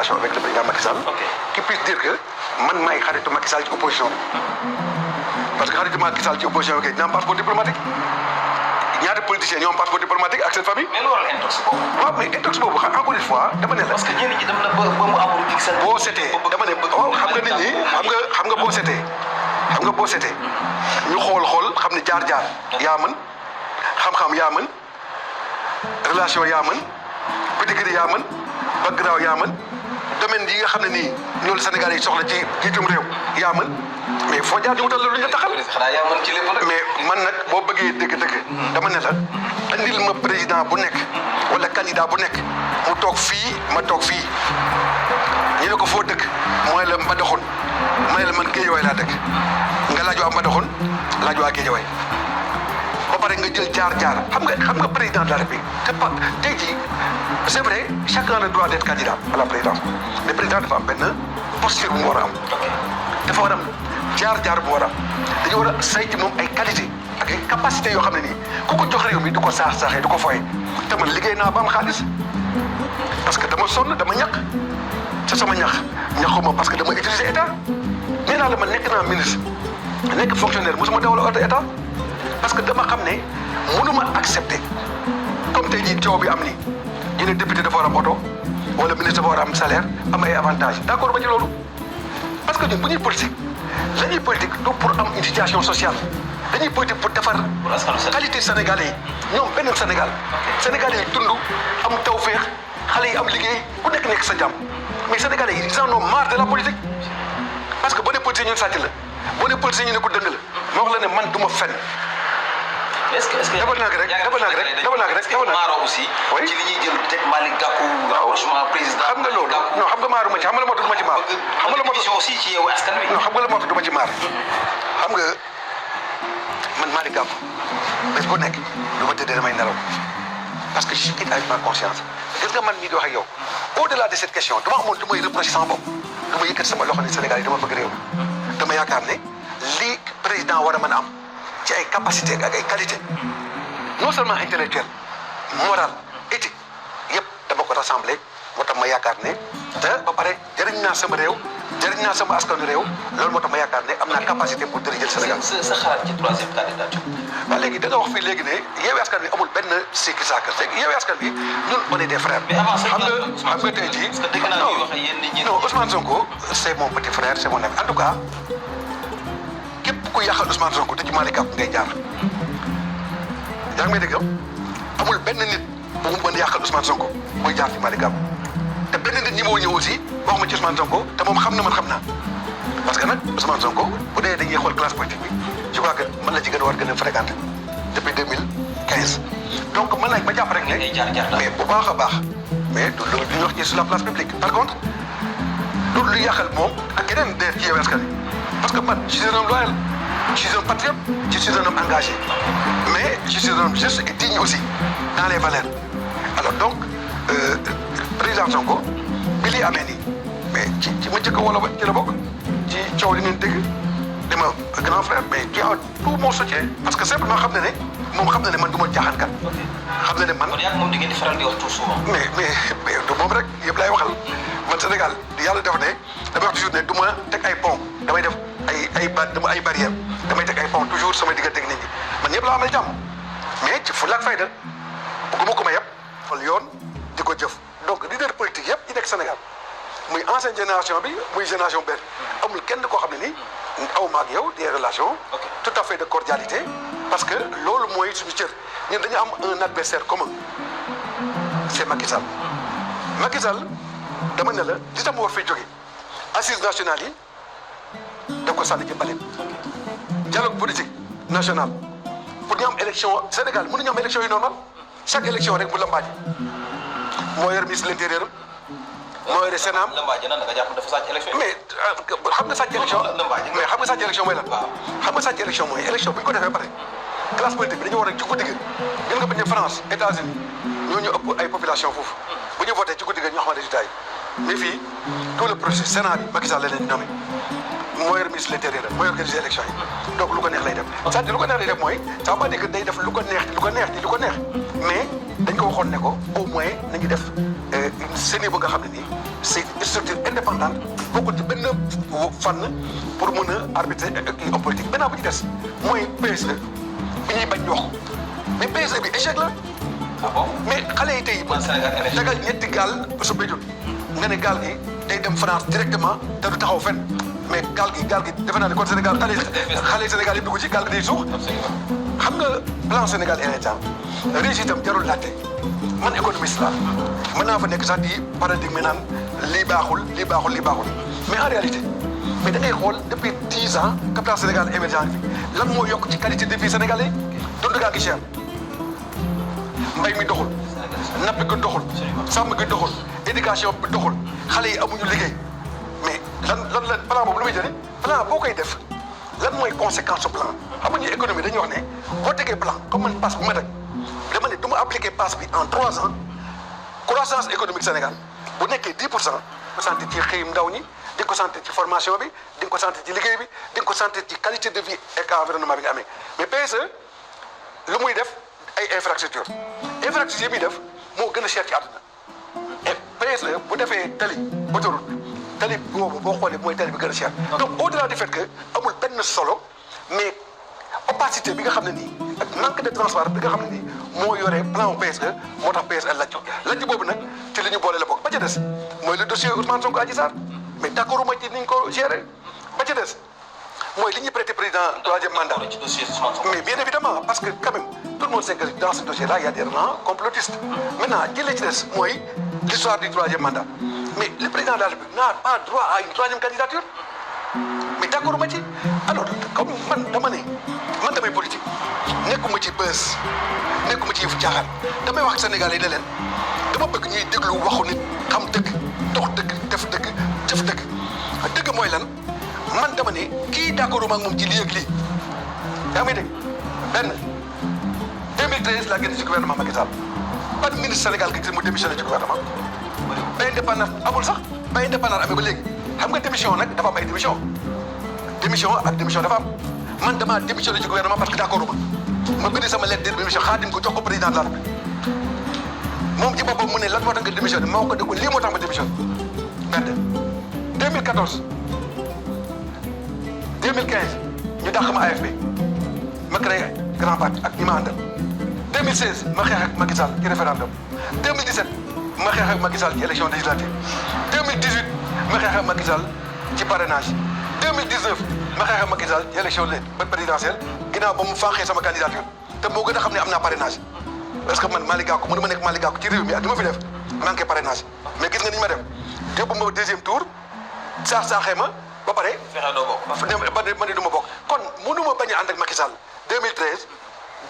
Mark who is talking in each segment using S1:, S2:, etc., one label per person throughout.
S1: relation avec le président Macky Sall. Qui puisse dire que man maay xaritu Macky Sall ci opposition bi. parce que xaritu Macky Sall ci opposition bi kay dina am passeport diplomatique. ñaata politiciens ñoo am passeport diplomatique ak seen famille.
S2: mais lu waral intox boobu.
S1: waaw mais intox boobu xam encore une fois dama ne la.
S2: parce que ñenn ñi dem na ba mu amul dig seen.
S1: boo setee dama ne waaw xam nga nit ñi xam nga boo setee. xam nga boo setee ñu xool xam ne jaar-jaar yaa mën xam-xam yaa mën relation yaa mën pédigré yaa mën background yaa mën domaine yi nga xam ne nii ñoom Sénégal yi soxla ci jiitum réew yaa mën mais foo jaar ñu wutal la lu ñu taxal.
S2: xanaa yaa mën ci lépp nag.
S1: mais man nag boo bëggee dëgg-dëgg. dama ne la andil ma président bu nekk wala candidat bu nekk mu toog fii ma toog fii ñu ne ko foo dëkk mooy la Mbadakhoune mooy la man Guédiawaye laa dëkk nga laaj waa Mbadakhoune laaj waa Guédiawaye ba pare nga jël jaar-jaar xam nga président de la République c'est pas tey jii c'est vrai chacun a le droit d'être candidat à la présidence mais président dafa am benn posture bu mu war a am dafa war a am jaar-jaar bu mu war a am dañu war a saytu moom ay qualité ak ay capacité yoo xam ne nii ku ko jox réew mi du ko saax-saaxee du ko foyee te man liggéey naa ba am xaalis parce que dama sonn dama ñàkk te sama ñaxuma parce que dama utiliser état nee naa la ma nekk naa ministre nekk fonctionnaire mosuma dawal oto état parce que dama xam ne mënuma accepter comme tey jii coow bi am nii ñu ne député dafa war a am oto wala ministre dafa war a am salaire am ay avantages d'accord ba ci loolu parce que ñun bu ñuy politique la ñuy politique du pour am une situation sociale dañuy politique pour defar qualité sénégalais yi ñoom beneen sénégalais yi dund am tawféex xale yi am liggéey ku nekk sa jàmm mais sénégalais yi ils en ont marre de la politique parce que boo nee politique ñun sàcc la boo nee politique ñu ne ko dëng la ma wax la ne man du ma fen.
S2: est-ce que
S1: defal naa ko rek
S2: maaro aussi. ci li ñuy jël teg Malick Gakou. rapprochement président
S1: xam nga loolu non xam nga maaru ma ci xam nga la moo tax du ma ci maar. xam nga la moo tax
S2: aussi ci yow askan wi.
S1: non xam nga la moo tax du ma ci maar. xam nga man Malick Gakou bés bu nekk du ma tëddee damay nelaw parce que je quitte avec ma conscience gis nga man mii di wax ak yow au-delà de cette question dama amoon du may reproché sama bopp du ma yëkkati sama loxo ne Sénégal yi dama bëgg réew dama yaakaar ne lii président war a mën a am ci ay capacité ak ay qualité non seulement intellectuelle morale éthique yëpp dama ko rassemblé moo tax ma yaakaar ne te ba pare jëriñ naa sama réew jëriñ naa sama askanu réew loolu moo tax ma yaakaar ne am naa capacité pour diriger Sénégal.
S2: sa xalaat ci troisième candidature.
S1: waaw léegi da nga wax fii léegi ne Yewwi Askan Wi amul benn sikki sàkk léegi Yewwi Askan Wi ñun on est des frères.
S2: mais avant
S1: xam nga tey jii.
S2: parce que dégg naa ñuy wax ak yéen nit ñi.
S1: non Ousmane Sonko c'est mon petit frère c'est mon ami en tout cas képp ku yàqal Ousmane Sonko te ci Malick Gakou ngay jaar. yaa ngi may dégg amul benn nit bu mu mën a yàqal Ousmane Sonko muy jaar ci Malick Gakou te benn nit ñi moo ñëw aussi wax ma ci Ousmane Sonko te moom xam na man xam naa parce que nag Ousmane Sonko bu dee dañuy xool classe politique bi je crois que man la ci gën a war gën a fréquenté depuis 2015 donc mën nañ ma jàpp rek ne mais bu baax a baax mais du loolu du ñu wax ci sur la place publique par contre du lu yàqal moom ak keneen de ci Yewwi Askan Wi parce que man je suis un homme loyal je suis un patriote je suis un homme engagé mais je suis un homme juste et digne aussi dans les valeurs alors donc président Sonko bi lii amee nii mais ci ma njëkk wala ci la bokk ci coow li ngeen dégg dama grand frère mais tu as tout mon soutien parce que simplement xam na ne moom xam na ne man du ma jaaxaankat xam na ne man.
S2: kon yaa moom di ngeen di faral di wax tout souvent.
S1: mais du moom rek yëpp laay waxal man Sénégal yàlla def ne damay wax toujours ne du ma teg ay pont damay def ay barrières damay teg ay pont toujours samay diggante ak nit ñi man ñëpp laa amal jàmm mais ci fulla ak fayda bëgguma ko ma yëpp fal yoon di ko jëf donc leader politique yëpp yi nekk Sénégal muy ancienne génération bi muy génération benn amul kenn koo xam ne nii aw ma ak yow des relations tout à fait de cordialité parce que loolu mooy suñu cër ñun dañu am un adversaire commun c'est Macky Sall. Macky Sall dama ne la li tax mu war fay jógee assises nationales yi da ko sànni ci mbalit dialogue politique national pour ñu am élection Sénégal mënuñu am élection yu normal chaque élection rek mu lambaaji moo yor ministre de l'intérieur moo yore Sénat
S2: lambaaji nan da nga jàpp dafa sàcc élection
S1: mais xam nga sàcc élection mais xam nga sàcc élection mooy lan xam nga sàcc élection mooy élection bu ñu ko defee pare classe politique bi dañu war a ci guddi gi gën nga bañ a France États-Unis ñooñu ëpp ay population foofu bu ñu voté ci guddi gi ñu xamal résultat yi mais fii tout le processus Sénat bi Macky Sall la leen nommé moo yor ministre de l'intérieur mooy organiser élection yi donc lu ko neex lay def c'est-à-dire lu ko neex lay def mooy ça veut pas dire que day def lu ko neex mais dañ ko waxoon ne ko au moins nañu def CENI bu nga xam ne nii c'est une structure indépendante bokkul ci benn fànn pour mën a arbitrer kii homme politique. Maintenant bu ci des mooy PSE bi ñuy bañ wax mais PSE bi échec la.
S2: ah bon
S1: mais xale yi tey. dagal ñetti gaal su béjul nga ne gaal gi day dem France directement te du taxaw fenn mais gaal gi defe naa ne kon Sénégal xale Sénégal yi dugg ci gaal gi day suux. xam nga plan Sénégal émergent réussite itam jarul laajte man économiste la mën naa fa nekk sax di paradigme naan lii baaxul mais en réalité mais da ngay xool depuis 10 ans que plan Sénégal émergent fi lan moo yokk ci qualité de vie sénégalais dund gaa ngi cher mbay mi doxul napp gi doxul sàmm gi doxul éducation bi doxul xale yi amuñu liggéey mais lan plan boobu lu muy jëriñ plan boo koy def lan mooy conséquence su plan xam nga ñuy économie dañuy wax ne boo tegee plan comme man passe bu ma teg dama ne du ma appliquer passe bi en 3 ans croissance économique Sénégal bu nekkee 10% ko sentir ci xëyum ndaw ñi di nga ko sentir ci formation bi di nga ko sentir ci liggéey bi di nga ko sentir ci qualité de vie et environnement bi nga amee mais PSE lu muy def ay infrastructure yi muy def moo gën a cher ci àdduna et PSE bu defee tali autoroute tali boobu boo xoolee mooy tali bi gën a cher donc au-delà du fait que amul benn solo mais opacité bi nga xam ne nii ak manque de transparence bi nga xam ne nii moo yore plan PSE moo tax PSE lajj boobu nag ci li ñu boole la bokk ba ca des mooy le dossier Ousmane Sonko Adji Sarr mais d'accord uma ci ni ñu ko gérer ba ca des mooy li ñuy prêter président troisième mandat mais bien évidemment parce que quand même tout le monde sait que dans ce dossier là il y a des rangs complotistes maintenant jëlee ci des mooy l'histoire du troisième mandat mais le président de la République n'a pas droit à une troisième candidature mais d'accord ma ci alors comme man damay politique nekkuma ci bës nekkuma ci yëfu caaxaan damay wax ak Sénégalais ne leen dama bëgg ñuy déglu waxu nit xam dëgg dox dëgg def dëgg jëf dëgg dëgg mooy lan man dama ne kii d'accord ma ak moom ci lii ak lii yaa ngi may dégg benn 2013 laa génn ci gouvernement Macky Sall ban ministre Sénégal nga gis mu démissionné ci gouvernement ba indépendance amul sax ba indépendance amee ba léegi xam nga démission nag dafa am ay démission ak démission dafa am man damaa démissionné ci gouvernement parce que d'accord ma bind sama lettre de démission xaatim ko jox ko président de la République moom ci boppam mu ne lan moo tax nga démissionné moo ko déglu lii moo tax ma démissionné benn 2014 2015 ñu dàq ma AFP ma créé grand parti ak ñi ma àndal 2016 ma xeex ak Macky Sall ci référendum 2017 ma xeex ak Macky Sall ci élection législative 2018 ma xeex ak Macky Sall ci parrainage 2019 ma xeex ak Macky Sall ci élection présidentielle ginnaaw ba mu fànqee sama candidature te moo gën a xam ne am naa parrainage parce que man Malick Gakou mënu ma nekk Malick Gakou ci réew mi ak li ma fi def manqué parrainage mais gis nga ni ñu ma def yóbbu ma deuxième tour saaxee ma ba pare.
S2: fexe doo bokk.
S1: ma ne du ma bokk kon mënu ma bañ a ànd ak Macky Sall 2013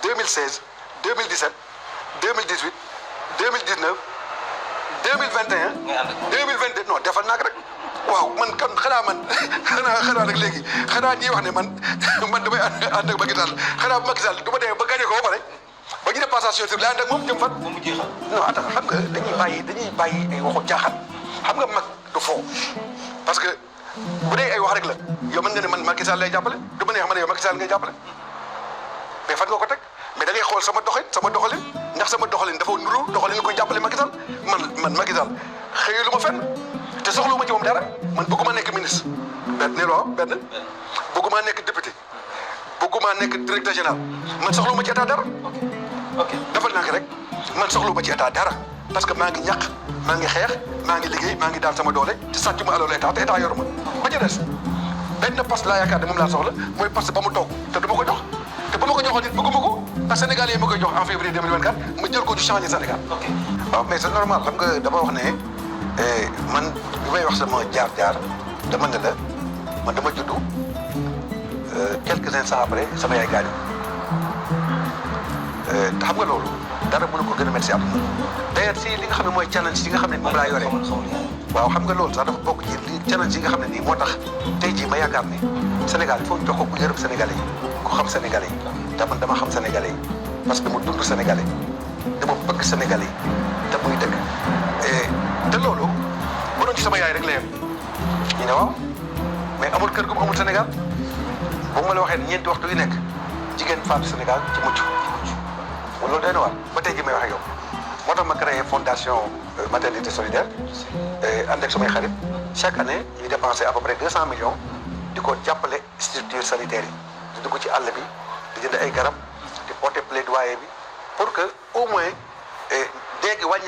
S1: 2016 2017 2018 2019 2021.
S2: ngay ànd ak
S1: 2022 non defal naa ko rek waaw man kan xanaa nag léegi xanaa ñuy wax ne man damay ànd ak Macky Sall xanaa bu Macky Sall du ma dee ba gagné ko ba pare ba ñu def passation sur la ànd ak moom jëm fan.
S2: ba mu jeexal.
S1: non attends xam nga dañuy bàyyi ay waxu caaxaan xam nga mag du foo parce que bu dee ay wax rek la yow mën nga ne man Macky Sall lay jàppale du ma neex ma ne yow Macky Sall ngay jàppale mais fan nga ko teg mais da ngay xool sama doxalin ndax sama doxalin dafa nuru doxalin koy jàppale Macky Sall man Macky Sall xëyulu ma fenn te soxlu ma ci moom dara man bëgguma nekk ministre benn bëgguma nekk député bëgguma nekk directeur général man soxlu ma ci état dara
S2: ok
S1: defal naa ko rek man soxlu ma ci état dara parce que maa ngi ñàq maa ngi xeex maa ngi liggéey maa ngi daal sama doole te sàcc ma alalu état te état yoru ma ba ca des benn poste laa yaakaar ne moom laa soxla mooy poste ba mu toog te du ma ko jox te ba ma ko joxoon nit bëgguma ko parce que Sénégal yi ma koy jox en février 2024 ma jël ko ci changer Sénégal.
S2: ok
S1: waaw mais c'est normal xam nga dama wax ne man bi may wax sama jaar-jaar dama ne la man dama juddu quelques instants après sama yaay gaañu te xam nga loolu dara mënu ko gën a métti si àdduna d'ailleurs si li nga xam ne mooy challenge yi nga xam ne moom laa yore waaw xam nga loolu sax dafa bokk ci li challenge yi nga xam ne nii moo tax tey jii ma yaakaar ni Sénégal il faut ñu jox ko ku yërëm Sénégalais yi ku xam Sénégalais yi te man dama xam Sénégalais yi parce que mu dund Sénégalais dama bëgg Sénégalais yi te muy dëgg te loolu bu doon ci sama yaay rek la yem ñu ne waaw mais amul kër gu mu amul Sénégal bu ma la waxee ñeenti waxtu yu nekk jigéen faatu Sénégal ci mucc loolu day na waar ba tey jii may wax ak yow moo tax ma créé fondation maternité solidaire ànd ak sumay xarit chaque année ñuy dépensé à peu près 200 millions di ko jàppale structure sanitaire yi di dugg ci àll bi di jënd ay garab di porter plaidoyer bi pour que au moins dégg wàññi